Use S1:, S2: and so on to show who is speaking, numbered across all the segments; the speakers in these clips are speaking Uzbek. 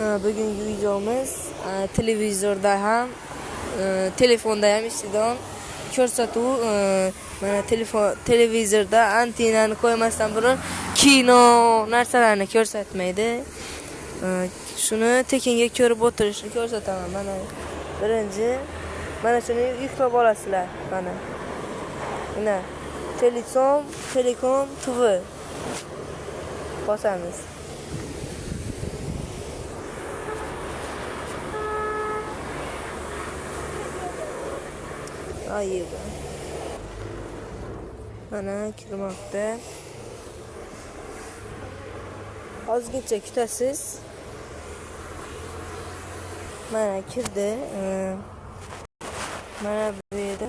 S1: Bugungi videomiz televizorda ham, telefonda ham ishlaydigan ko'rsatuv. Mana televizorda antennani qo'ymasdan burun kino narsalarni ko'rsatmaydi. Shuni tekinga ko'rib o'tirishni ko'rsataman. Mana birinchi mana shuni yuklab olasizlar. Mana. Mana Telekom TV bosamiz. Ayıp. Mana kirmoqda. Ozgincha kutasiz. Mana kirdi. Mana bu yerda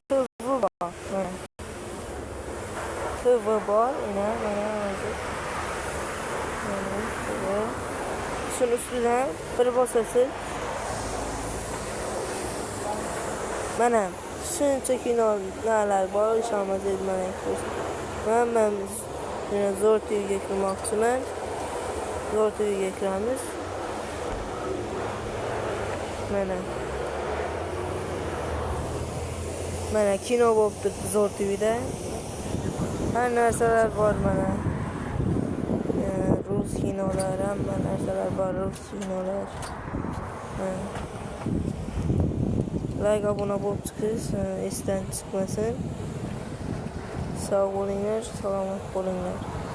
S1: TV bor. Mana TV bor. Mana hozir. Mana TV. Shuni ustidan bir bosasiz. Mana shuncha kinolar bor, ishonmasangiz mana ko'rsin. Men Zo'r TVga kirmoqchiman. Zo'r TVga kiramiz. Mana. Mana kino bo'lib turibdi Zo'r TVda. Har narsalar bor mana. Rus kinolar, hamma narsalar bor, rus kinolar. Like, obuna bo'lib chiqish esdan chiqmasin. Sog' bo'linglar, salomat bo'linglar.